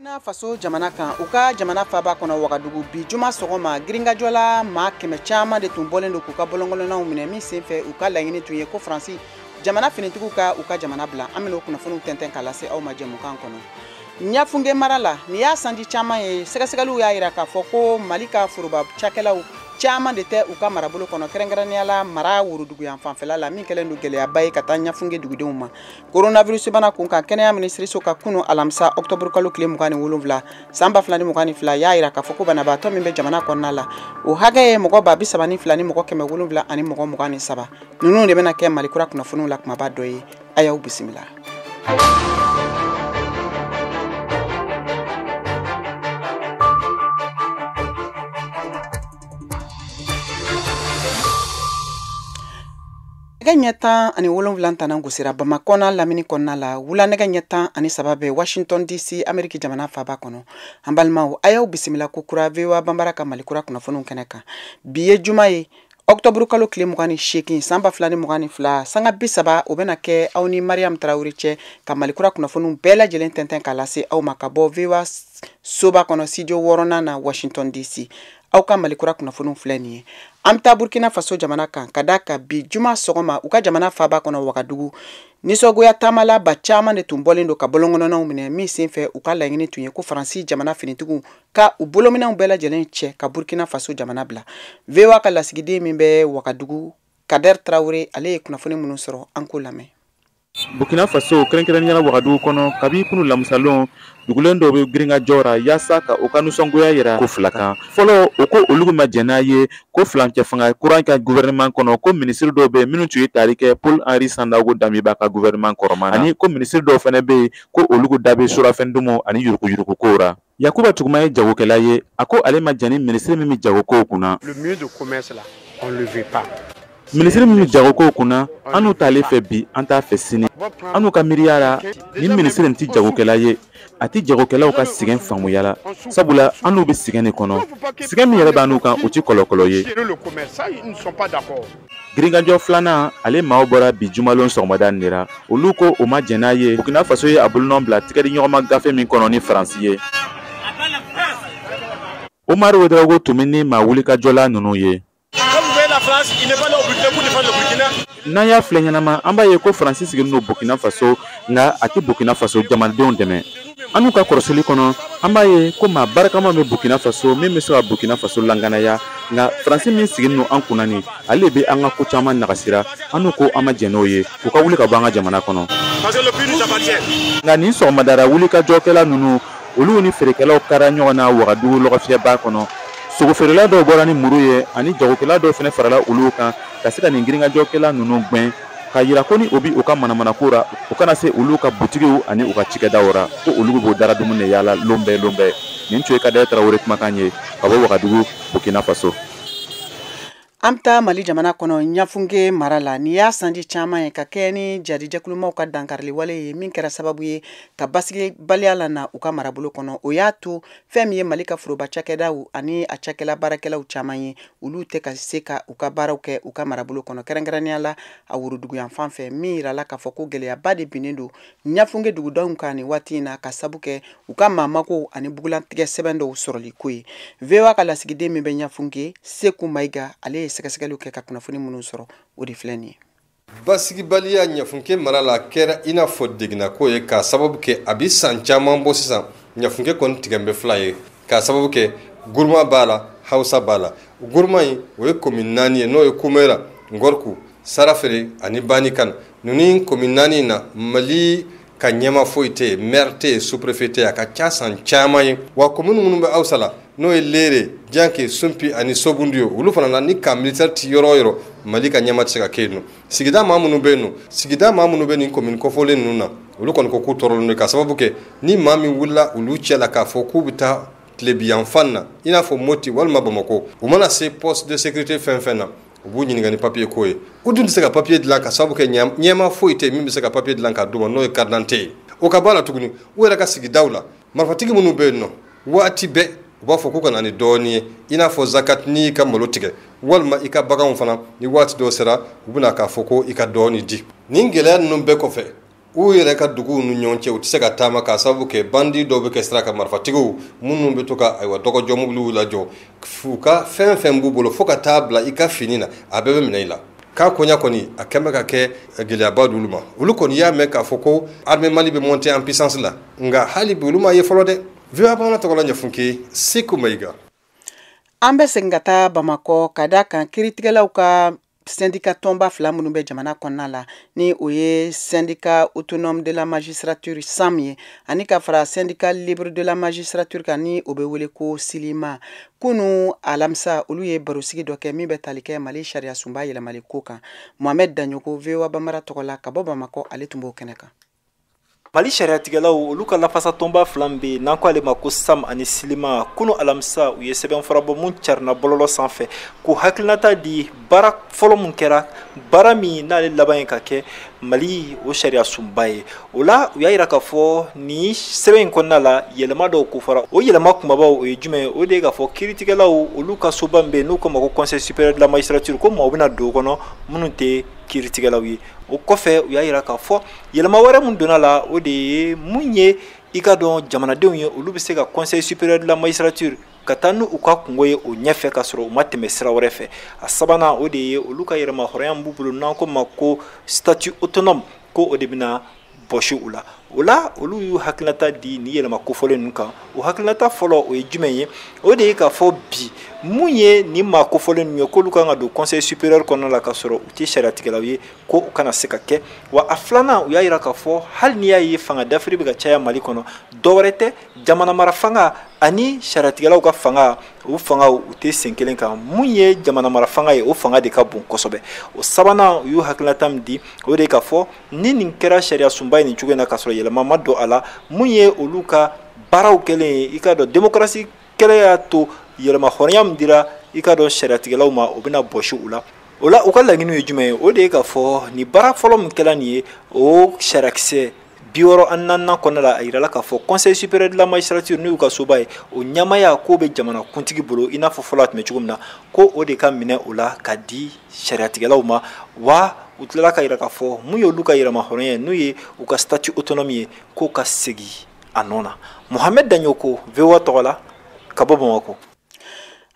Burkina Faso jamana kan, u ka jamana faaba kɔnɔ Wagadugu, bi juma sɔgɔma, girinkajɔla maa 100 caman de tun bɔlen don k'u ka bɔlɔnkɔnɔnaw minɛ, min senfɛ u ka laɲini tun ye ko Faransi jamana finitigiw ka u ka jamana bila. An bɛn'o kunnafoniw tɛntɛn k'a lase aw ma jɛmukan kɔnɔ. Ɲafunke mara la, nin y'a sanji caman ye, sɛgɛsɛgɛliw y'a jira k'a fɔ ko Mali ka foroba cakɛlaw caman de tɛ u ka marabolo kɔnɔ, kɛrɛnkɛrɛnnenya la mara woroduguyan fanfɛla la, min kɛlen don gɛlɛyaba ye ka taa Ɲafunke dugudenw ma. Coronavirus bana kun kan, kɛnɛya minisiriso ka kunu alamisa octobre kalo tile 27 san 2022 y'a jira k'a fɔ ko banabaatɔ min bɛ jamana kɔnɔna la, o hakɛ ye mɔgɔ 32 000 ni mɔgɔ 700 ani mɔgɔ 23. Ninnu de bɛna kɛ Mali kura kunnafoniw la kumaba dɔ ye. A y'aw bisimila. Nɛgɛ ɲɛ 17 tana gosira Bamakɔ n'a lamini kɔnɔna la. Wula nɛgɛ ɲɛ 13 bɛ Washington DC, Ameriki jamana faaba kɔnɔ. An balimaw, a y'aw bisimila ko kura VOA Banbara ka Mali kura kunnafoniw kɛnɛ kan. Bi ye juma ye, octobre kalo tile 28 san 2022, sanga 30 o bɛna kɛ aw ni Mariam Traoré cɛ ka Mali kura kunnafoniw bɛɛ lajɛlen tɛntɛn k'a lase aw ma ka bɔ VOA soba kɔnɔ studio 6nan na Washington DC. Aw ka Mali kura kunnafoniw filɛ nin ye. An bɛ taa Burkina Faso jamana kan ka da ka bi juma sɔgɔma u ka jamana faaba kɔnɔ Wagadugu, nisɔngoya taamala ba caman de tun bɔlen don ka bɔlɔnkɔnɔnaw minɛ, min senfɛ u ka laɲini tun ye ko Faransi jamana finitigiw ka u bolominɛnw bɛɛ lajɛlen cɛ ka Burkina Faso jamana bila. VOA ka lasigiden min bɛ Wagadugu, Kader Traoré, ale ye kunnafoni minnu sɔrɔ, an k'o lamɛn. Burkina Faso, kɛrɛnkɛrɛnnenya la Wagadugu kɔnɔ, kabi kunu lamisalon, dugulen dɔw bɛ girinkajɔ ra yaasa ka u ka nisɔngoya yira ko fila kan. Fɔlɔ, o ko olu ma jɛn n'a ye ko furancɛ fanga kura ka gouvernement kɔnɔ, ko minisiri dɔw bɛ yen minnu tun ye tali kɛ Paul Henri Sandaogo Damiba ka gouvernement kɔrɔma na, ani ko minisiri dɔw fana bɛ yen ko olu da bɛ surafɛn ani yuruguyurugu kow ra. Yakuba Tuguma ye jagokɛla ye, a ko ale ma jɛn ni minisiri min bɛ jagokow kunna. Le ministre de commerce là, on le veut pas. Minisiri min bɛ jagokow kunna, an n'u t'ale fɛ bi, an t'a fɛ sini. An n'u ka miiriya la, nin minisiri nin tɛ jagokɛla ye, a tɛ jagokɛlaw ka sɛgɛn faamuya la, sabula an n'u bɛ sɛgɛn de kɔnɔ. Sɛgɛn min yɛrɛ b'an n'u kan, o tɛ kɔlɔkɔlɔ ye. Girinkajɔ filanan, ale maaw bɔra bi jumalon sɔgɔmada nin de la. Olu ko o ma jɛn n'a ye Burkina Faso ye a bolonɔ bila tigɛdiɲɔgɔnma gafe min kɔnɔ ni Faransi ye. Umaru Ouedraogo tun bɛ ni maa wulikajɔla ninnu ye. N'an y'a filɛ ɲɛnama, an b'a ye ko Faransi sigilen don Burkina Faso, nka a tɛ Burkina Faso jamanadenw dɛmɛ. An n'u ka kɔrɔsili kɔnɔ, an b'a ye ko maa barikama bɛ Burkina Faso min bɛ se ka Burkina Faso langanaya, nka Faransi min sigilen don an kunna nin, ale de bɛ an ka ko caman nagasira. An n'u ko an ma jɛn n'o ye, u ka wuli ka bɔ an ka jamana kɔnɔ. Nka nin sɔgɔmadara wulikajɔkɛla ninnu, olu ni feerekɛlaw kara ɲɔgɔn na Wagadugu lɔgɔfiyɛba kɔnɔ. Sogofeerela dɔw bɔra ni muru ye, ani jagokɛla dɔw fana farala olu kan ka se ka nin girinkajɔkɛla ninnu gɛn, k'a yira ko ni o bi u ka manamanako ra, u kana se olu ka butigiw ani u ka cikɛdaw ra, ko olu b'o dara dumuni de yaala lon bɛɛ lon bɛɛ. Nin tun ye Kader Traoré kumakan ye ka bɔ Wagadugu, Burkina Faso. An bɛ taa Mali jamana kɔnɔ Ɲafunke mara la. Nin y'a sanji caman ye ka kɛ ni jadijɛkulumaw ka dankariliwale ye min kɛra sababu ye ka basigibaliya lana u ka marabolo kɔnɔ. O y'a to fɛn min ye Mali ka foroba cakɛdaw ani a cakɛla baarakɛlaw caman ye, olu tɛ ka se ka u ka baaraw kɛ u ka marabolo kɔnɔ, kɛrɛnkɛrɛnnenya la a woroduguyan fan fɛ, min yirala k'a fɔ ko gɛlɛyaba de binnen don Ɲafunke dugudenw kan nin waati in na, ka sabu kɛ u ka maamakow ani bugulantigɛ sɛbɛn dɔw sɔrɔli ko ye. VOA ka lasigiden min bɛ Ɲafunke, Seku Mayiga, ale ye sɛgɛsɛgɛliw kɛ ka kunnafoni minnu sɔrɔ, o de filɛ nin ye. Basigibaliya Ɲafunke mara la kɛra i n'a fɔ deginnako ye, k'a sababu kɛ a bɛ san caman bɔ sisan. Ɲafunke kɔni tigɛ bɛ fila ye, k'a sababu kɛ Guruma b'a la, Hausa b'a la. Guruma in, o ye commune 4 ye, n'o ye Kumera, Ngɔriku, Sarafere ani Banikan. Ninnu commune 4 in na, Mali ka ɲɛma foyi tɛ yen, maire tɛ yen, sous-préfet tɛ yen, a ka ca san caman ye. Wa commune minnu bɛ Hausa la, n'o ye Lere, Janke, Sunpi ani Sobundu ye, olu fana na, ni camp militaire ti yɔrɔ o yɔrɔ, Mali ka ɲɛma tɛ se ka kɛ yen nɔ. Sigida maa minnu bɛ yen nɔ, sigida maa minnu bɛ nin commune kɔfɔlen ninnu na, olu kɔni ko k'u tɔɔrɔlen don, k'a sababu kɛ ni maa min wulila olu cɛ la k'a fɔ k'u bɛ taa tilebiyanfan na, i n'a fɔ Moti walima Bamakɔ, u mana se poste de sécurité fɛn fɛn na, u b'u ɲininka ni papier ko ye. U dun tɛ se ka papier dilan, ka sababu kɛ ɲɛma foyi tɛ min bɛ se ka papier dilan k'a d'u ma, n'o ye carte d'identité ye. O ka bɔ a la tuguni, u yɛrɛ ka sigidaw la, marifatigi minnu bɛ yen nɔ, waati bɛɛ u b'a fɔ k'u ka na ni dɔɔnin ye, i n'a fɔ zakat, n'i y'i ka malo tigɛ walima i ka baganw fana, ni waati dɔ sera, u bɛna k'a fɔ ko i ka dɔɔnin di. Nin gɛlɛya ninnu bɛɛ kɔfɛ, U yɛrɛ ka duguw ni ɲɔgɔn cɛ, u tɛ se ka taama k'a sababu kɛ bandi dɔw bɛ kɛ sira ka, marifatigiw minnu bɛ to ka, ayiwa, dɔgɔjɔ mobiliw lajɔ, u ka fɛn fɛn b'u bolo, fo ka taa bila i ka fini na, a bɛɛ bɛ minɛ i la. K'a koɲa kɔni, a kɛn bɛ ka kɛ gɛlɛyaba d'olu ma. Olu kɔni y'a mɛn k'a fɔ ko armée Mali bɛ monter en puissance la, nka hali bi olu m'a ye fɔlɔ dɛ. VOA Bamanan tɔgɔ la, Ɲafunke, Seku Mayiga. An bɛ segin ka taa Bamakɔ, ka da kan kiiritigɛlaw ka syndicat tɔnba fila minnu bɛ jamana kɔnɔna la, ni o ye Syndicat autonome de la magistrature, SAM ye, ani ka fara Syndicat libre de la magistrature kan, ni o bɛ wele ko SYLIMA, kunu alamisa olu ye barosigi dɔ kɛ min bɛ tali kɛ Mali sariya sunba yɛlɛmali ko kan. Mohamed Daɲogo, VOA Bamara tɔgɔ la ka bɔ Bamakɔ, ale tun b'o kɛnɛ kan. Mali sariyatigɛlaw, olu ka lafasatɔnba fila bɛ yen n'an ko ale ma ko SAM ani SYLIMA, kunu alamisa u ye sɛbɛnfura bɔ mun carina bɔlɔlɔ sanfɛ k'u hakilinata di baara fɔlɔ mun kɛra, baara min n'ale laban ye ka kɛ Mali o sariya sunba ye. O la, u y'a yira k'a fɔ nin sɛbɛn in kɔnɔna la, yɛlɛma dɔw kofɔra. O yɛlɛma kunbabaw, o ye jumɛn ye? O de ye k'a fɔ kiiritigɛlaw, olu ka soba min bɛ yen n'u ko ma ko Conseil supérieur de la magistrature, ko maaw bɛna don o kɔnɔ minnu tɛ kiiritigɛlaw ye. O kɔfɛ, u y'a yira k'a fɔ yɛlɛma wɛrɛ mun donna la, o de ye mun ye, i ka dɔn jamanadenw ye, olu bɛ se ka Conseil supérieur de la magistrature ka taa n'u ka kungo ye o ɲɛfɛ, ka sɔrɔ u ma tɛmɛ sira wɛrɛ fɛ. A sabanan, o de ye olu ka yɛrɛma hɔrɔnya b'u bolo n'an ko ma ko statut autonome, ko o de bɛna bɔsi u la. O la, olu y'u hakilinata di ni yɛlɛma kofɔlen ninnu kan. O hakilinata fɔlɔ, o ye jumɛn ye? O de ye k'a fɔ bi, mun ye nin maa kofɔlen ninnu ye, k'olu kan ka don Conseil supérieur kɔnɔna la ka sɔrɔ u tɛ sariyatigɛlaw ye, ko o kana se ka kɛ wa. A filanan, u y'a yira k'a fɔ hali n'i y'a ye fanga dafiri bɛ ka caya Mali kɔnɔ, dɔwɛrɛ tɛ, jamana mara fanga ani sariyatigɛlaw ka fanga, o fangaw u tɛ sen kelen kan. Mun ye jamana mara fanga ye, o fanga de ka bon kosɛbɛ. O sabanan, u y'u hakilinata min di, o de ye k'a fɔ ni nin kɛra sariya sunba ye nin cogo in na, ka sɔrɔ yɛlɛma ma don a la, mun ye olu ka baaraw kɛlen ye, i ka dɔn démocratie kɛlɛ y'a to yɛlɛma hɔrɔnya min dira, i ka dɔn sariyatigɛlaw ma, o bɛna bɔsi u la. O la, u ka laɲiniw ye jumɛn ye? O de ye k'a fɔ nin baara fɔlɔ min kɛla nin ye, o sariyakisɛ 64nan kɔnɔna la, a yirala k'a fɔ Conseil supérieur de la magistrature, n'u y'u ka soba ye, o ɲɛmaaya k'o bɛ jamana kuntigi bolo, i n'a fɔ fɔlɔ a tun bɛ cogo min na, ko o de ka minɛ o la ka di sariyatigɛlaw ma wa. U tilala ka yira k'a fɔ mun ye olu ka yɛrɛma hɔrɔnya ye, n'u ye u ka statut autonome ye, k'o ka segin a nɔ na. Mohamed Daɲoko, VOA tɔgɔ la ka bɔ Bamakɔ.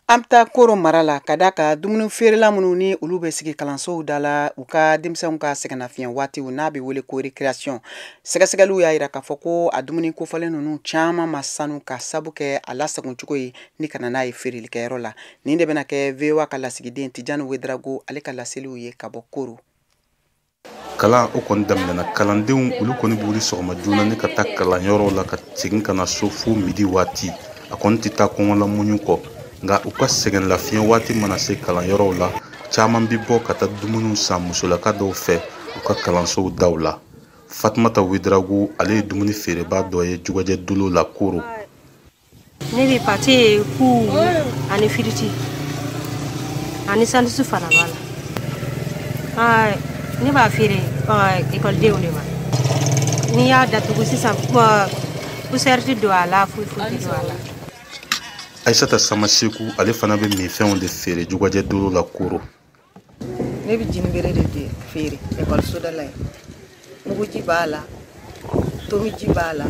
An bɛ taa Koro mara la, ka da ka dumuni feerela minnu ni olu bɛ sigi kalansow da la u ka denmisɛnw ka sɛgɛnnafiɲɛ waatiw, n'a bɛ wele ko récréation, sɛgɛsɛgɛliw y'a yira k'a fɔ ko a dumuni kofɔlen ninnu caman ma sanu ka sabu kɛ a lasagoncogo ye ni ka na n'a ye feerelikɛyɔrɔ la. Nin de bɛna kɛ VOA ka lasigiden Tijani Wedrago, ale ka laseliw ye ka bɔ Koro. Kalan o kɔni daminɛna. Kalandenw, olu kɔni bɛ wuli sɔgɔma joona ni ka taa kalanyɔrɔw la, ka segin ka na so fo midi waati. A kɔni tɛ taa kɔngɔ la muɲu kɔ, nka u ka sɛgɛn lafiɲɛ waati mana se kalanyɔrɔw la, caman bɛ bɔ ka taa dumuniw san musolaka dɔw fɛ u ka kalansow daw la. Fatumata Wedrago, ale ye dumuni feereba dɔ ye Jugajɛ Dolo la, Koro. Ne bɛ pâté ku ani frites ani sandwich fana b'a la. Ne b'a feere ekɔlidenw de ma. N'i y'a datugu sisan, poussière tɛ don a la, foyi foyi tɛ don a la. Aisata Samaseku, ale fana bɛ minfɛnw de feere Jugajɛ Dolo la, Koro. Ne bɛ jinibere de feere ekɔliso da la yen. Muguji b'a la, tomiji b'a la,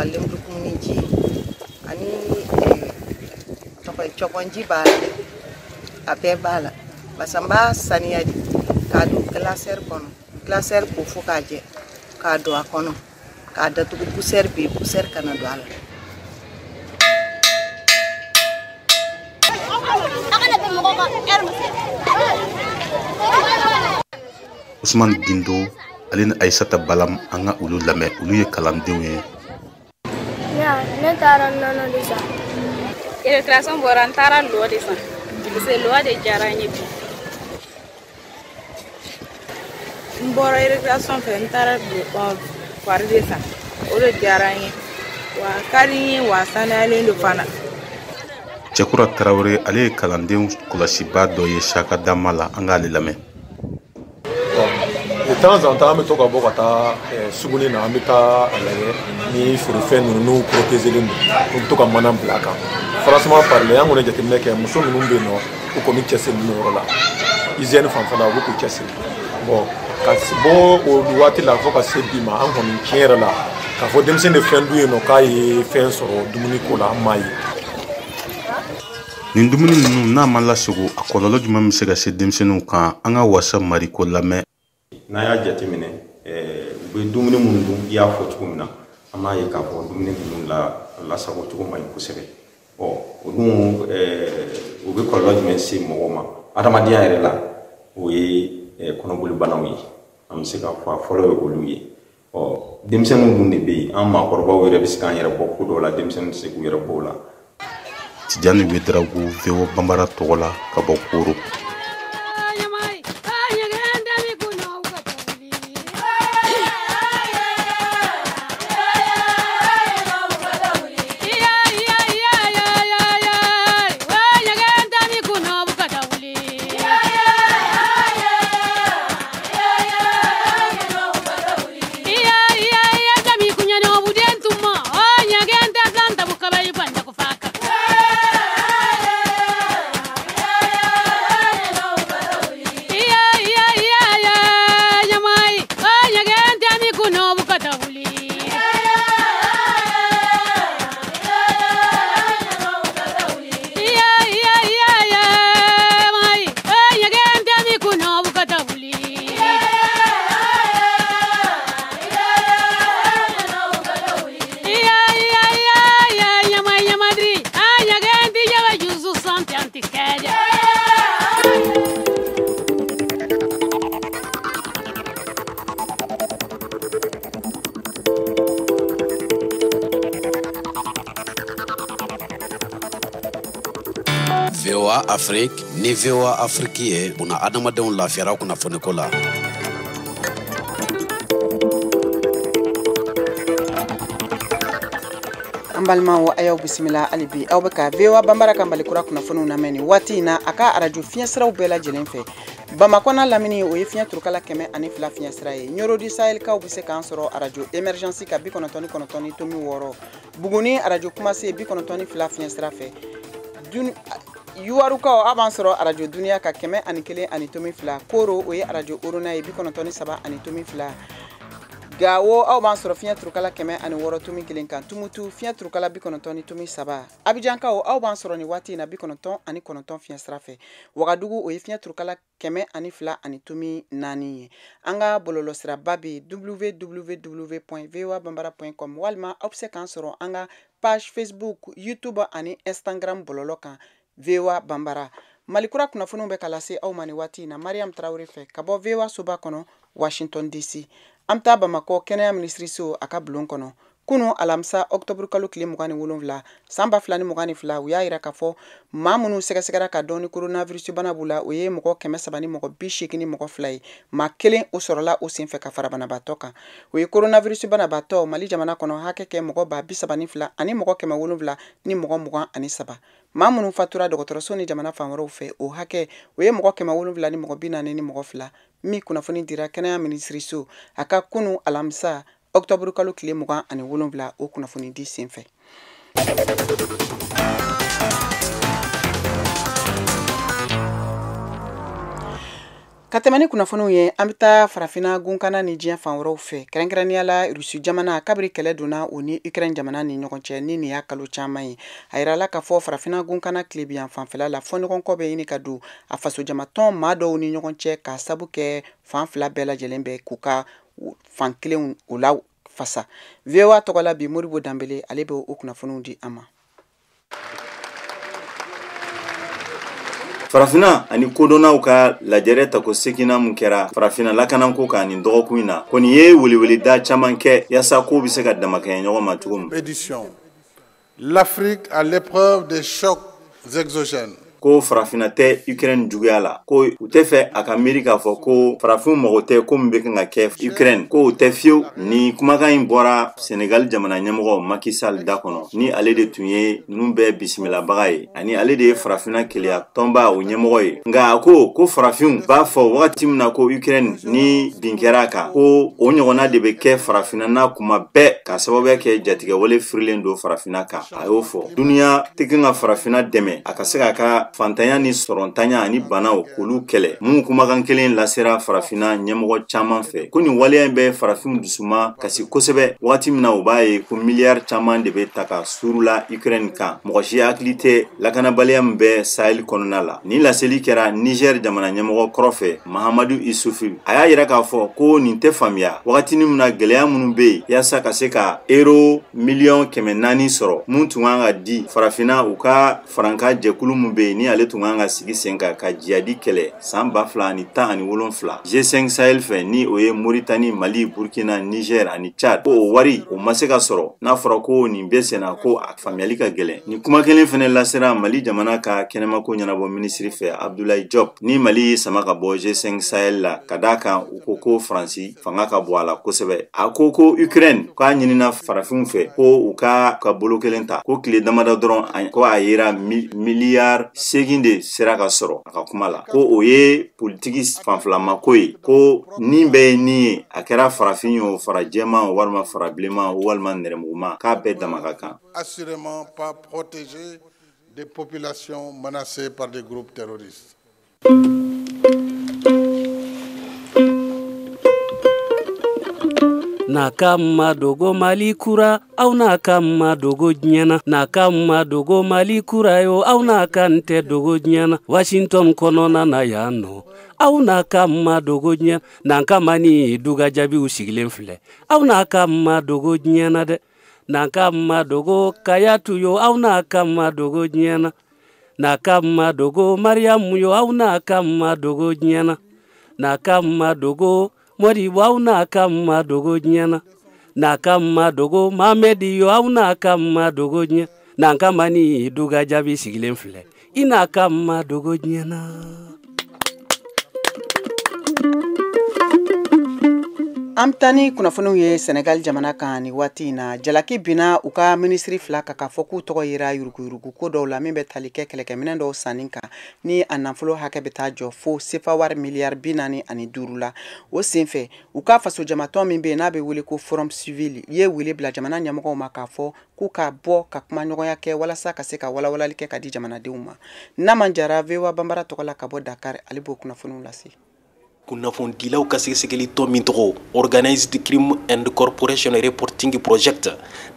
lemurukumuni ji ani cɔkɔnji b'a la, a bɛɛ b'a la. Parce que n b'a saniya de k'a don glacière kɔnɔ, glacière ko fo k'a jɛ, k'a don a kɔnɔ, k'a datugu, poussière bɛ yen, poussière kana don a la. Usman Gindo, ale ni Aisata Balam, an ka olu lamɛn, olu ye kalandenw ye. Ne taara nɔnɔ de san. Récréation bɔra, n taara lɔ de san, parce que lɔ de diyara n ye bi. N bɔra récréation fɛ, n taara fari de san, o de diyara n ye wa a ka di n ye wa a sanuyalen don fana. Cɛkura Tarawele, ale ye kalandenw kɔlɔsibaa dɔ ye Saka Dama la, an k'ale lamɛn. De temps en temps, an bɛ to ka bɔ ka taa suguni na, an bɛ taa a lajɛ ni feerefɛn ninnu n'u protégelen don, u bɛ to ka mana bila a kan. Franchement parler, an kɔni jateminɛ kɛ, muso ninnu bɛ yen nɔ, u kɔni cɛsirilen don yɔrɔ la. Hygiène fanfɛla, u bɛ k'u cɛsiri. Bon, Ka bɔ o waati la fo ka se bi ma, an kɔni tiɲɛ yɛrɛ la k'a fɔ denmisɛn de fɛn dun yen nɔ k'a ye fɛn sɔrɔ dumuni ko la, an m'a ye. Nin dumuni ninnu n'a ma lasago, a kɔlɔlɔ jumɛn bɛ se ka se denmisɛnninw kan? An ka Wasa Mariko lamɛn. N'an y'a jateminɛ, u bɛ dumuni minnu dun, i y'a fɔ cogo min na, an b'a ye k'a fɔ dumuni ninnu lasago cogo man ɲi kosɛbɛ. Ɔ o dun, o bɛ kɔlɔlɔ jumɛn se mɔgɔw ma adamadenya yɛrɛ la? O ye kɔnɔboli banaw ye. An bɛ se k'a fɔ a fɔlɔ ye olu ye. Ɔ denmisɛnninw dun de bɛ yen, an maakɔrɔbaw yɛrɛ bɛ se k'an yɛrɛ bɔ ko dɔw la, denmisɛnninw tɛ se k'u yɛrɛ bɔ o la. Tijani Wedarago, VOA Banbara tɔgɔ la ka bɔ Koro. VOA Afrique ni VOA Afrique ye buna adamadenw lafiyara kunnafoniko la. An balimaw, a y'aw bisimila hali bi. Aw bɛ ka VOA Banbara ka Malikura kunnafoniw lamɛn nin waati in na a ka arajo fiɲɛsiraw bɛɛ lajɛlen fɛ. Bamakɔ n'a lamini, o ye fiɲɛ turukala 102 fiɲɛsira ye. Ɲorodi Sahelikaw bɛ se k'an sɔrɔ arajo Émergence ka 99.6. Buguni arajo Kumase 92 fiɲɛsira fɛ. Yuwarukaw, a b'an sɔrɔ arajo Duniya ka 101.2. Koro, o ye arajo Orona ye, 93.2. Gawo, aw b'an sɔrɔ fiɲɛ turukala 106.1 kan. Tumutu, fiɲɛ turukala 90.3. Abijankaw, aw b'an sɔrɔ nin waati in na 99 fiɲɛ sira fɛ. Wagadugu, o ye fiɲɛ turukala 102.4 ye. An ka bɔlɔlɔsiraba bɛ www.voabambara.com, walima aw bɛ se k'an sɔrɔ an ka page Facebook, YouTube ani Instagram bɔlɔlɔ kan, VOA Banbara. Malikura kunnafoniw bɛ ka lase aw ma nin waati in na Mariam Tarawele fɛ ka bɔ VOA soba kɔnɔ, Washington DC. An bɛ taa Bamakɔ kɛnɛya minisiriso a ka bulon kɔnɔ. Kunu alamisa, ɔkutɔburu kalo tile 27 san 2022, u y'a yira k'a fɔ maa minnu sɛgɛsɛgɛra ka dɔn ni coronavirus bana b'u la, o ye mɔgɔ 382 ye. Maa kelen o sɔrɔla o senfɛ ka fara banabaatɔ kan. O ye coronavirus banabaatɔ Mali jamana kɔnɔ hakɛ kɛ mɔgɔ 32 723. Maa minnu fatura dɔgɔtɔrɔso ni jamana fan wɛrɛw fɛ, o hakɛ o ye mɔgɔ 742. Min kunnafoni dira kɛnɛya minisiriso a ka kunu alamisa ɔkutɔburu kalo tile 27, o kunnafoni di senfɛ. Ka tɛmɛ ni kunnafoniw ye, an bɛ taa Farafinna gunkana ni diɲɛ fan wɛrɛw fɛ, kɛrɛnkɛrɛnnenya la Rusi jamana. Kabiri kɛlɛ donna o ni Ukraine jamana ni ɲɔgɔn cɛ, ni nin y'a kalo caman ye, a yirala k'a fɔ Farafinna gunkana tilebiyan fanfɛla la, fɔɲɔgɔnkɔ bɛ ɲini ka don a fasojamatɔn maa dɔw ni ɲɔgɔn cɛ, k'a sabu kɛ fan fila bɛɛ lajɛlen bɛ k'u ka fan kelenw o la fasa. VOA tɔgɔ la bi, Modibo Danbele, ale bɛ o kunnafoniw di an ma. Farafinna ani kodɔnnaw ka lajɛrɛ tako seginna mun kɛra Farafinna lakanako kan nin dɔgɔkun in na kɔni ye weleweleda caman kɛ yaasa ko bɛ se ka damakɛɲɛ ɲɔgɔn ma cogo min. Édition. L'Afrique à l'épreuve des chocs exogènes. Ko Farafinna tɛ Ukraine juguya la, ko u tɛ fɛ a ka miiri k'a fɔ ko farafinw mago tɛ ko min bɛ kan ka kɛ Ukraine, ko o tɛ fiyewu. Ni kumakan in bɔra Senegal jamana ɲɛmɔgɔ Macky Sall da kɔnɔ, ni ale de tun ye ninnu bɛɛ bisimilabaga ye, ani ale de ye Farafinna keleya tɔnba o ɲɛmɔgɔ ye. Nka a ko ko farafinw b'a fɔ wagati min na ko Ukraine ni bin kɛra a kan, ko o ɲɔgɔnna de bɛ kɛ Farafinna n'a kuma bɛɛ, ka sababuya kɛ jatigɛwale firilen don Farafinna kan. A y'o fɔ duniya tɛ kan ka Farafinna dɛmɛ a ka se k'a ka fantanya ni sɔrɔntanya ani banaw k'olu kɛlɛ. Mun kumakan kelen lasera farafinna ɲɛmɔgɔ caman fɛ, ko nin waleya in bɛ farafinw dusuma kasi kosɛbɛ wagati min na u b'a ye ko miliyari caman de bɛ ta ka suru la Ukraine kan. Mɔgɔ si hakili tɛ lakanabaliya min bɛ Sahel kɔnɔna la. Nin laseli kɛra Niger jamana ɲɛmɔgɔ kɔrɔ fɛ, Mahamadu Isufu. A y'a yira k'a fɔ ko nin tɛ faamuya wagati min na gɛlɛya minnu bɛ yen yaasa ka se ka euro miliyɔn 400 sɔrɔ mun tun kan ka di farafinna u ka farankan jɛkulu min bɛ yen ni ale tun kan ka sigi sen kan ka jihadi kɛlɛ san 2017 G5 Sahel fɛ, ni o ye Mauritanie, Mali, Burkina, Niger ani Tchad, ko o wari o ma se ka sɔrɔ. N'a fɔra ko nin bɛ senna, ko a faamuyali ka gɛlɛn. Nin kuma kelen fɛnɛ lasera Mali jamana ka kɛnɛmako ɲɛnabɔ minisiri fɛ, Abdoulaye Diop, ni Mali y'i sama ka bɔ G5 Sahel la ka d'a kan u ko ko Faransi fanga ka bon a la kosɛbɛ. A ko ko Ukraine k'a ɲinina farafinw fɛ ko u ka bolo kelen ta, ko tile damadɔ dɔrɔn ko a yera miliyari 8 de sera ka sɔrɔ a ka kuma la, ko o ye politiki fanfilamako ye, ko nin bɛɛ ye nin ye, a kɛra farafin ye o, fara jɛman o, walima fara bilenman o, walima nɛrɛmuguma, k'a bɛɛ dama ka kan. Assurément pas protéger des populations menacées par des groupes terroristes. N'a ka ma dogo Mali kura, aw n'a ka ma dogo diɲɛ na. N'a ka ma dogo Mali kura yo, aw n'a ka n tɛ dogo diɲɛ na. Washington kɔnɔna na yan nɔ, aw n'a ka ma dogo diɲɛ. N'an ka ma ni duga jaabiw sigilen filɛ, aw n'a ka ma dogo diɲɛ na dɛ. N'an ka ma dogo Kayatu yo, aw n'a ka ma dogo diɲɛ na. N'a ka ma dogo Mariamu yo, aw n'a ka ma dogo diɲɛ na. N'a ka ma dogo Modibo, aw n'a ka ma dogo diɲɛ na. N'a ka ma dogo Mamedi yo, aw n'a ka ma dogo diɲɛ. N'an ka ma ni duga jaabi sigilen filɛ, i n'a ka ma dogo diɲɛ na. An bɛ taa ni kunnafoniw ye Senegal jamana kan nin waati in na. Jalaki binna u ka minisiri 2 kan k'a fɔ k'u tɔgɔ yera yuruguyurugu ko dɔw la min bɛ tali kɛ kɛlɛkɛminɛn dɔw sanni kan, ni a nafolo hakɛ bɛ taa jɔ fo sefa wari miliyari 45 la. O senfɛ, u ka fasojamatɔn min bɛ yen n'a bɛ wele ko Forum Civil ye wele bila jamana ɲɛmɔgɔw ma k'a fɔ k'u ka bɔ ka kumaɲɔgɔnya kɛ walasa ka se ka walawalali kɛ ka di jamanadenw ma. Naman Jara, VOA Banbara tɔgɔ la ka bɔ Dakar, ale b'o kunnafoniw lase. Kunnafonidilaw ka sɛgɛsɛgɛli tɔn min tɔgɔ Organized Crime and Corporation Reporting Project,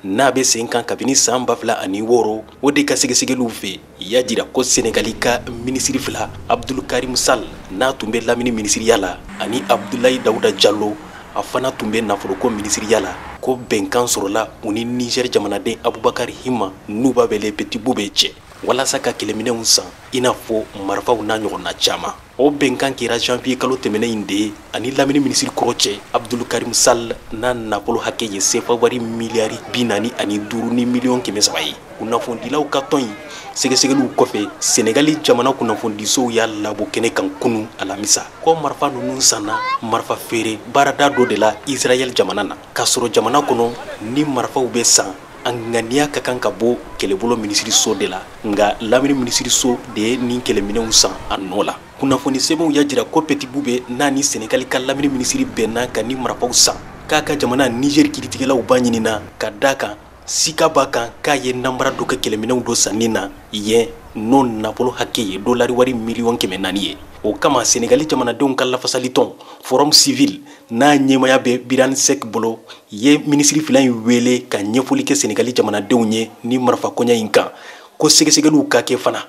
n'a bɛ sen kan kabini san 2006, o de ka sɛgɛsɛgɛliw fɛ y'a jira ko Senegali ka minisiri 2, Abdul Karim Sall n'a tun bɛ lamini minisiriya la, ani Abdoulaye Daouda Diallo, a fana tun bɛ nafoloko minisiriya la, ko bɛnkan sɔrɔla u ni Niger jamanaden Abubakar Hima n'u b'a wele Petit Boubé cɛ, walasa ka kɛlɛminɛnw san i n'a fɔ marifaw n'a ɲɔgɔnna caman. O bɛnkan kɛra janvier kalo tɛmɛnen in de ye ani lamini minisiri kɔrɔ cɛ Abdul Karim Sall n'a nafolo hakɛ ye sefa wari miliyari 45 ni miliyɔn 300 ye. Kunnafonidilaw ka tɔn in sɛgɛsɛgɛliw kɔfɛ, Senegali jamana kunnafonidisow y'a labɔ kɛnɛ kan kunun alamisa ko marifa ninnu sanna marifa feere baarada dɔ de la Israël jamana na, k'a sɔrɔ jamana kɔnɔ ni marifaw bɛ san, a ŋaniya ka kan ka bɔ kɛlɛbolo minisiriso de la, nka lamini minisiriso de ye nin kɛlɛminɛnw san a nɔ la. Kunnafoni sɛbɛnw y'a jira ko Petit Boubé n'a ni Senegali ka lamini minisiri bɛnna ka ni marifaw san, k'a ka jamana Niger kiiritigɛlaw b'a ɲinina ka d'a kan sika b'a kan k'a ye nanbara dɔ kɛ kɛlɛminɛnw dɔ sanni na yen, n'o nafolo hakɛ ye dolari wari miliyɔn 400 ye. O kama Senegali jamanadenw ka lafasalitɔn Forum Civil n'a ɲɛmaya bɛ Birane Seck bolo ye minisiri 2 in wele ka ɲɛfɔli kɛ Senegali jamanadenw ye ni marifakoɲɛ in kan, ko sɛgɛsɛgɛliw ka kɛ fana.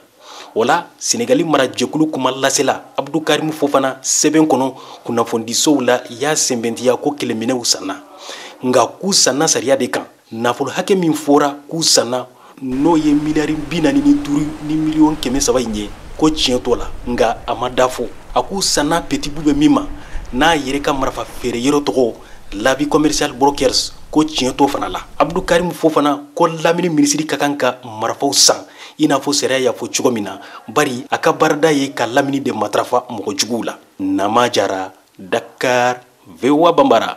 O la Senegali marajɛkulu kuma lasela Abdou Karim Fofana sɛbɛn kɔnɔ kunnafonidisow la y'a sɛmɛntiya ko kɛlɛminɛnw sanna, nka k'u sanna sariya de kan. Nafolo hakɛ min fɔra k'u sanna, n'o ye miliyari 45 ni miliyɔn 300 in ye, ko tiɲɛ t'o la, nka a ma da fɔ. A k'u sanna Petit Boubé min ma, n'a yɛrɛ ka marifa feere yɔrɔ tɔgɔ Lavi Commercial Brokers, ko tiɲɛ t'o fana la. Abdou Karim Fofana ko lamini minisiri ka kan ka marifaw san i n'a fɔ sariya y'a fɔ cogo min na, bari a ka baarada ye ka lamini de matarafa mɔgɔ juguw la. Nama Jara, Dakar, VOA Banbara.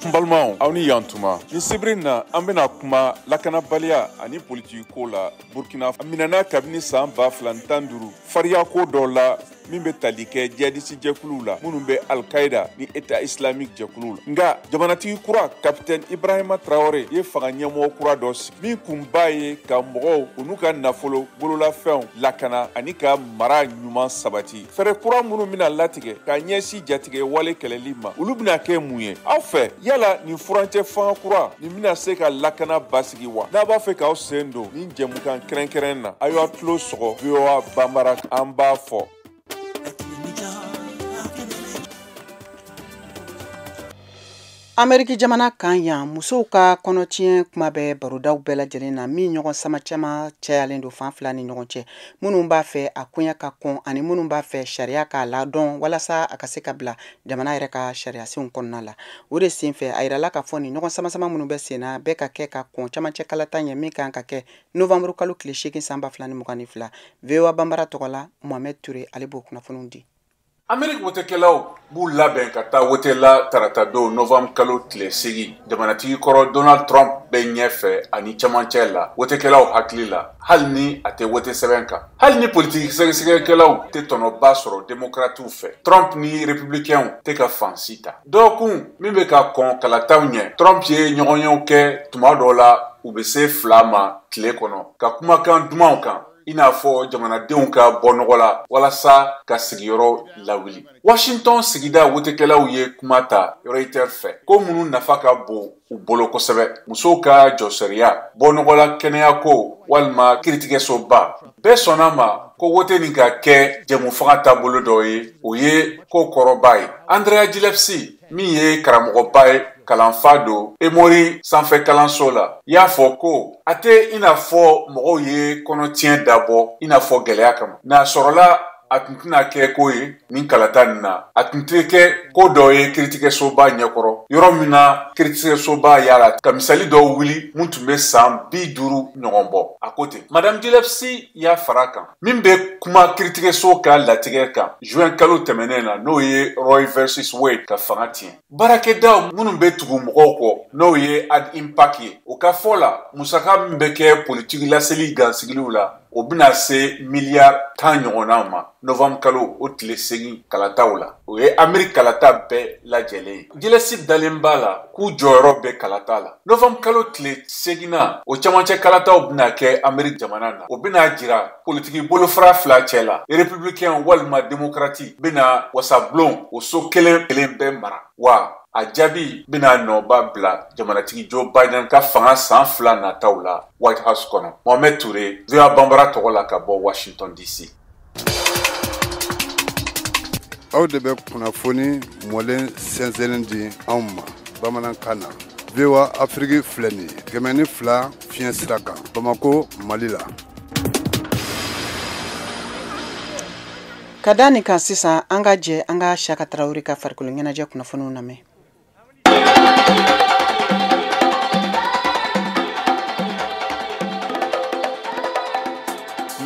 N balimaw, aw ni yan tuma. Ni sibiri na, an bɛna kuma lakanabaliya ani politiki ko la Burkina. A minɛna kabini san 2015 fariyako dɔ la. min bɛ tali kɛ jihadisi jɛkuluw la minnu bɛ Al-Qaïda ni État islamique jɛkuluw la. Nka jamanatigi kura Capitaine Ibrahima Traoré ye fanga ɲɛmɔgɔ kura dɔ sigi min kunba ye ka mɔgɔw u n'u ka nafolo bololafɛnw lakana ani ka mara ɲuman sabati. Fɛɛrɛ kura minnu bɛna latigɛ ka ɲɛsin jatigɛ wale kɛlɛli ma, olu bɛna kɛ mun ye aw fɛ? Yala nin furancɛ fanga kura nin bɛna se ka lakana basigi wa? N'a b'a fɛ k'aw sen don nin jɛmukan kɛrɛnkɛrɛn na, a y'aw tulo sɔgɔ VOA Banbara, an b'a fɔ. Ameriki jamana kan yan, musow ka kɔnɔtiɲɛ kuma bɛ barodaw bɛɛ lajɛlen na min ɲɔgɔn sama caman cayalen don fan fila ni ɲɔgɔn cɛ, minnu b'a fɛ a koɲɛ ka kɔn ani minnu b'a fɛ sariya k'a ladɔn walasa a ka se ka bila jamana yɛrɛ ka sariyasenw kɔnɔna la. O de senfɛ a yirala k'a fɔ nin ɲɔgɔn sama-sama minnu bɛ sen na bɛɛ ka kɛ ka kɔn camancɛ kalata ɲɛ min kan ka kɛ novembre kalo tile 8 san 2022. VOA Banbara tɔgɔ la, Mohamed Touré ale b'o kunnafoniw di. Ameriki wotekɛlaw b'u labɛn ka taa wote la tarata don novembre kalo tile 8. Jamanatigi kɔrɔ Donald Trump bɛ ɲɛfɛ ani camancɛ la wotekɛlaw hakili la, hali ni a tɛ wote sɛbɛn kan. Hali ni politiki sɛgɛsɛgɛkɛlaw tɛ tɔnɔba sɔrɔ demokratiw fɛ, Trump ni republicainw tɛ ka fan si ta. Dɔgɔkun min bɛ ka kɔn kalataw ɲɛ, Trump ye ɲɔgɔnyew kɛ tuma dɔ la u bɛ se 2 ma tile kɔnɔ ka kumakan dumanw kan, i n'a fɔ jamanadenw ka bɔ nɔgɔ la walasa ka sigiyɔrɔ lawuli. Washington sigida wotekɛlaw ye kuma ta Reuters fɛ ko minnu nafa ka bon u bolo kosɛbɛ, musow ka jɔsariya, bɔ nɔgɔ la kɛnɛyako walima kiiritigɛsoba. Bɛɛ sɔnna ma ko wote nin ka kɛ jɛmufaga taabolo dɔ ye, o ye ko kɔrɔba ye. Andrea Gillespie min ye karamɔgɔba ye, kalanfa don Emory sanfɛ kalanso la, y'a fɔ ko a tɛ i n'a fɔ mɔgɔw ye kɔnɔtiɲɛ dabɔ i n'a fɔ gɛlɛya kama. N'a sɔrɔla a tun tɛna kɛ ko ye nin kalata nin na, a tun tɛ kɛ ko dɔ ye kiiritigɛsoba ɲɛkɔrɔ, yɔrɔ min na kiiritigɛsoba y'a la ka misali dɔw wuli mun tun bɛ san 50 ɲɔgɔn bɔ. A ko ten. Madame Gillespie y'a fara kan min bɛ kuma kiiritigɛso ka latigɛ kan juin kalo tɛmɛnen na, n'o ye Roe versus Wade ka fanga tiɲɛ. Baarakɛdaw minnu bɛ tugu mɔgɔw kɔ, n'o ye Ad Impact ye, o ka fɔ la musaka min bɛ kɛ politiki laseli gansigiliw la, o bɛna se miliyari 10 ɲɔgɔnna ma novembre kalo o tile 8 kalataw la. O ye Ameriki kalata bɛɛ lajɛlen ye. Gillespie dalen b'a la k'u jɔyɔrɔ bɛ kalata la. Novembre kalo tile 8nan, o camancɛ kalataw bɛna kɛ Ameriki jamana na. O bɛna jira politiki bolofara fila cɛ la, républicain walima démocrate bɛna wasabulon o so kelen kelen bɛɛ mara. Wa a jaabi bɛna nɔba bila jamanatigi Joe Biden ka fanga san 2 nataw la White House kɔnɔ. Mohamed Touré, VOA Banbara tɔgɔ la ka bɔ Washington DC. Aw de bɛ kunnafoni mɔlen sɛnsɛnnen di anw ma bamanankan na. VOA Afrique filɛ nin ye 102 fiɲɛ sira kan Bamako, Mali la. Ka da nin kan sisan, an ka jɛ an ka Siyaka Tarawele ka farikolo ɲɛnajɛ kunnafoniw lamɛn.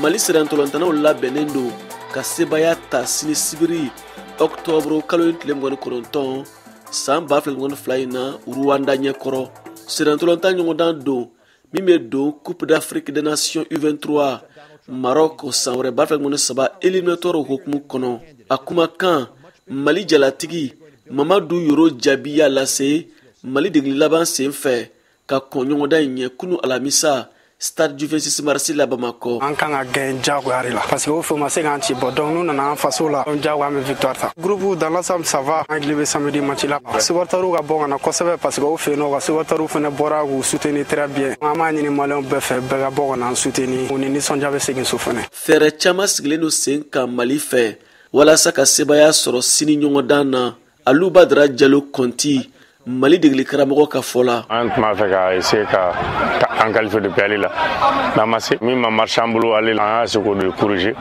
Mali sirantolantanaw labɛnnen don ka sebaaya ta sini sibiri octobre kalo tile 29 san 2022 in na Rwanda ɲɛkɔrɔ. Sirantolatan ɲɔgɔndan don min bɛ don Coupe d'Afrique des Nations U23 Maroc san wɛrɛ 2023 éliminatoire hukumu kɔnɔ. A kumakan Mali jalatigi Mamadu Yoro Jaabi y'a lase Mali degeli laban sen fɛ ka kɔn ɲɔgɔndan in ɲɛ kunu alamisa Stade du 26 mars la Bamakɔ. An kan ka gagner diyagoya de la parce que o fɛ u ma se k'an ci bɔ, donc n'u nana an faso la diyagoya an bɛ victoire ta. Groupe dans l'ensemble ça va, an hakili bɛ samedi match la. Supporters ka bɔ ka na kosɛbɛ parce que o fɛ yen nɔ ka supporters fana bɔra k'u soutenir très bien. An b'a ɲini maliyɛnw bɛɛ fɛ bɛɛ ka bɔ ka na an soutenir, u ni nisɔndiya bɛ segin so fana. Fɛɛrɛ caman sigilen don sen kan Mali fɛ walasa ka sebaaya sɔrɔ sini ɲɔgɔndan na. Alu Badara Jalo Kɔnti, Mali degeli karamɔgɔ ka fɔ la. An tun b'a fɛ ka essayer ka an qualifier depuis ale la, mais a ma se. Min ma marché an bolo ale la, an y'a se k'o de corriger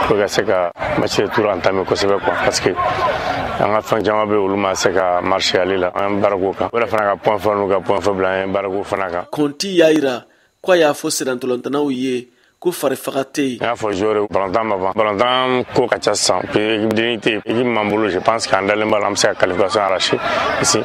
pour ka se ka match retour entamer kosɛbɛ quoi, parce que an ka fɛn caman bɛ olu ma se ka marché ale la. An ye baara k'o kan, o yɛrɛ fana ka point fort n'u ka point faible, an ye baara k'o fana kan. Kɔnti y'a yira k'a y'a fɔ sirantolantanaw ye ko farifaga tɛ yen. N y'a fɔ joueur balontan ma ban, balontan ko ka ca sisan, puis équipe d'unité équipe m'an bolo, je pense qu'an dalen b'a la an bɛ se ka qualification arracher ici,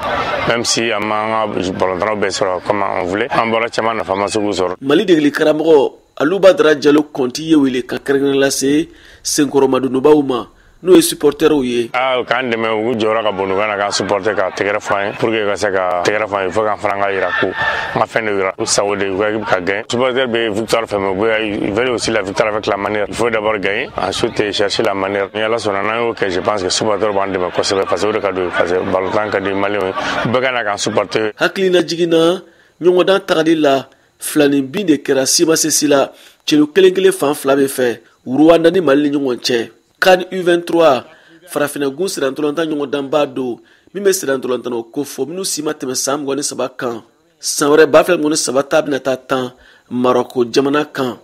même si an m'an ka balontannaw bɛɛ sɔrɔ comme on voulait, an bɔra caman nafa ma se k'u sɔrɔ. Mali degeli karamɔgɔ Alu Badara Jalo Kɔnti ye wele ka kɛrɛnkɛrɛn lase senkɔrɔmadonbaw ma n'o ye supporteriw ye. K'an dɛmɛ u jɔyɔrɔ ka bon u ka na k'an supporter ka tɛgɛrɛ fɔ an ye pour que ka se ka tɛgɛrɛ fɔ an ye fo k'an fana ka yira ko an ka fɛn de yira u sago de u ka équipe ka gagner. Supporter bɛ victoire fɛ mais ils veulent aussi la victoire avec la manière. Il faut d'abord gagner, ensuite chercher la manière. Ni Ala sɔnna n'an y'o kɛ, je pense que supporter b'an dɛmɛ kosɛbɛ parce que o de ka d'u ye parce que balontan ka di Maliyɛnw ye, bɛɛ ka na k'an supporter. Hakilina jiginna ɲɔgɔndan tagali la 2-0 de kɛra Simasesi la celu kelen kelen fan fila bɛ fɛ Rwanda ni Mali ni ɲɔgɔn cɛ. CAN U23 farafinna-gun sirantolatan ɲɔgɔndanba don min bɛ sirantolatannaw kofɔ minnu si ma tɛmɛ san 23 kan. San wɛrɛ 2023 ta bɛna taa tan Marɔko jamana kan.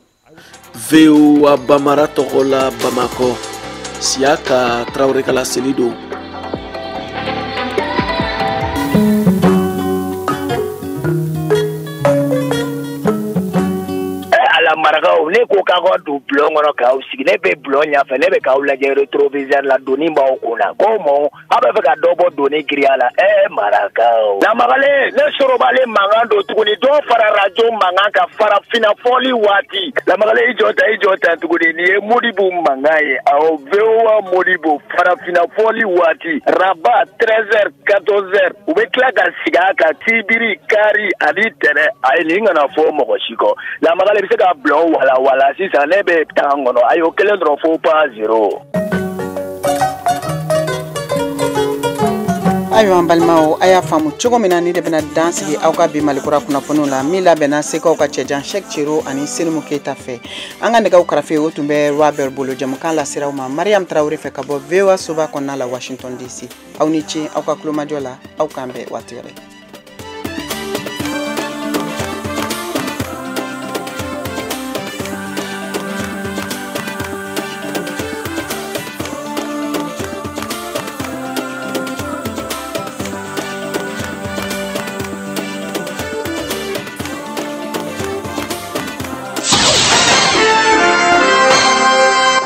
VOA Bamara tɔgɔ la Bamakɔ, Siyaka Tarawele ka laseli don. Marakaw ne ko k'aw ka don bulon kɔnɔ k'aw sigi, ne bɛ bulon ɲɛfɛ, ne bɛ k'aw lajɛ rétroviseur la, doni b'aw kun na, ko mɔ aw bɛ fɛ ka dɔ bɔ doni giriya la. Marakaw lamagalen, ne sorobalen mankan don tuguni, dɔ fara radio mankan kan farafinna fɔli waati. Lamagalen i jɔ ta, i jɔ ta tuguni, nin ye Modibo mankan ye. Awɔ, VOA Modibo farafinna fɔli waati, Rabat 13h 14h, u bɛ tila ka sigi a kan sibiri, kari ani tɛnɛ. Ayi, nin kana fɔ mɔgɔ si kɔ. Lamagalen bɛ se ka bulon wala wala sisan, ne bɛ tan kɔnɔ, a y'o kelen dɔrɔn fo pas zéro. Ayiwa an balimaw, a y'a faamu cogo min na ni de bɛna dan sigi aw ka bi Malikura kunnafoniw la min labɛnna Sekaw ka cɛjan Cheick Cero ani Senimu Keyita fɛ. An ka nɛgɛw karafe o tun bɛ Robert bolo, jamukan laseraw ma Mariam Traoré fɛ ka bɔ VOA soba kɔnɔna la Washington DC. Aw ni ce aw ka kulomajɔ la, aw k'an bɛn waati wɛrɛ.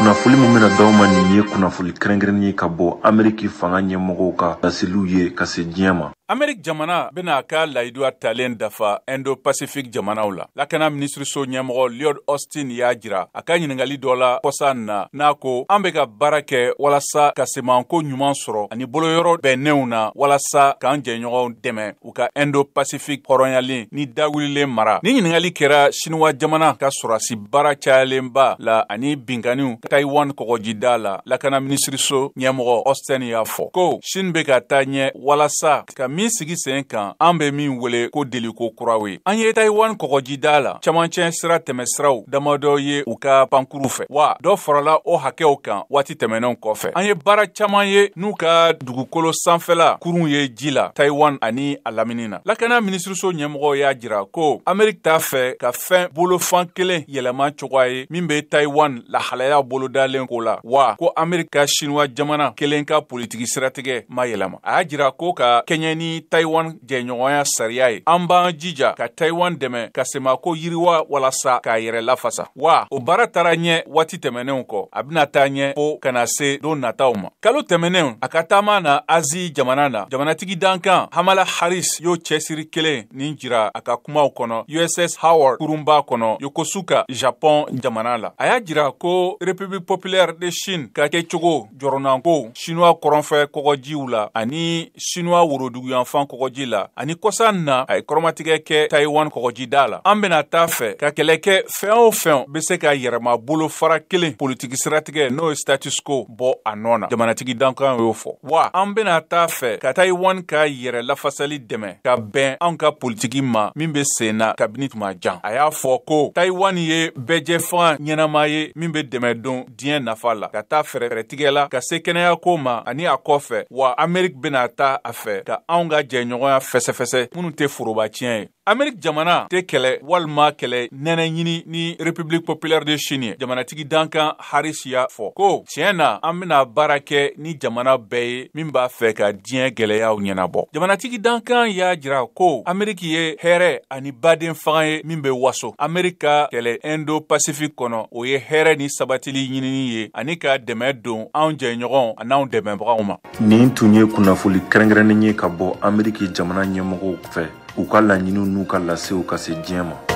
Kunnafoni min bɛna d'aw ma nin ye kunnafoni kɛrɛnkɛrɛnnen ye ka bɔ Ameriki fanga ɲɛmɔgɔw ka laseliw ye ka se diɲɛ ma. Ameriki jamana bɛna a ka layiduya talen dafa Indo-Pacifique jamanaw la. Lakana minisiriso ɲɛmɔgɔ Lloyd Austin y'a jira a ka ɲininkali dɔ la kɔsa na, n'a ko an bɛ ka baara kɛ walasa ka semanko ɲuman sɔrɔ ani boloyɔrɔ bɛnnenw na walasa k'an jɛɲɔgɔnw dɛmɛ u ka Indo-Pacifique hɔrɔnyalen ni dawulilen mara. Ni ɲininkali kɛra Sinuwa jamana ka sɔrɔsi baara cayalenba la ani binkanniw Taiwan kɔgɔjida la, lakana minisiriso ɲɛmɔgɔ Austin y'a fɔ ko Chine bɛ ka taa ɲɛ walasa ka min sigi sen kan an bɛ min wele ko deliko kuraw ye. An ye Taiwan kɔgɔjida la camancɛ sira tɛmɛsiraw damadɔ ye u ka pankuru fɛ, wa dɔ farala o hakɛw kan waati tɛmɛnenw kɔfɛ. An ye baara caman ye n'u ka dugukolo sanfɛla kurun ye ji la Taiwan ani a lamini na. Lakana minisiriso ɲɛmɔgɔ y'a jira ko Ameriki t'a fɛ ka fɛn bolofan kelen yɛlɛma cogoya ye min bɛ Taiwan lahalaya bolodalen ko la, wa ko Ameriki ka Sinuwa jamana kelen ka politiki siratigɛ ma yɛlɛma. A y'a jira ko ka kɛɲɛ ni Taiwan jɛɲɔgɔnya sariya ye, an b'an jija ka Taiwan dɛmɛ ka semako yiriwa walasa k'a yɛrɛ lafasa, wa o baara taara ɲɛ waati tɛmɛnenw kɔ, a bɛna taa ɲɛ fo ka na se don nataw ma. Kalo tɛmɛnenw a ka taama na Azi jamana na, jamanatigi dankan Kamala Harris y'o cɛsiri kelen nin jira a ka kumaw kɔnɔ USS Howard kurunba kɔnɔ Yokosuka, Japon jamana la. A y'a jira ko République populaire de Chine ka kɛcogo jɔrɔnanko Sinuwa kɔrɔnfɛ kɔgɔjiw la ani Sinuwa woroduguyanfan kɔgɔji la ani kɔsa na a ye kɔrɔmatigɛ kɛ Taiwan kɔgɔjida la. An bɛna taa fɛ ka kɛlɛ kɛ fɛn o fɛn bɛ se ka yɛrɛma bolo fara kelen politiki siratigɛ n'o ye status quo bɔ a nɔ na, jamanatigi dankan y'o fɔ. Wa an bɛna taa fɛ ka Taiwan ka yɛrɛ lafasali dɛmɛ ka bɛn anw ka politiki ma min bɛ sen na kabini tuma jan. A y'a fɔ ko Taiwan ye bɛɛjɛfanga ɲɛnama ye min bɛ dɛmɛ don diɲɛ nafa la ka taa fɛɛrɛtigɛ la ka se kɛnɛyako ma ani a kɔfɛ, wa Ameriki bɛna taa a fɛ ka anw ka jɛɲɔgɔnya fɛsɛfɛsɛ minnu tɛ foroba tiɲɛ ye. Ameriki jamana tɛ kɛlɛ walima kɛlɛ nɛnɛ ɲini ni République populaire de Chine ye, jamanatigi dankan Harris y'a fɔ ko tiɲɛ na an bɛna baara kɛ ni jamana bɛɛ ye min b'a fɛ ka diɲɛ gɛlɛyaw ɲɛnabɔ. Jamanatigi dankan y'a jira ko Ameriki ye hɛrɛ ani baden fanga ye min bɛ waso. Ameriki ka kɛlɛ Indo-Pacifique kɔnɔ o ye hɛrɛ ni sabatili ɲinini ye ani ka dɛmɛ don anw jɛɲɔgɔnw an'anw dɛmɛbagaw ma. Nin tun ye kunnafoni kɛrɛnkɛrɛnnen ye ka bɔ Ameriki jamana ɲɛmɔgɔw fɛ, u ka laɲiniw n'u ka lasew ka se diɲɛ ma.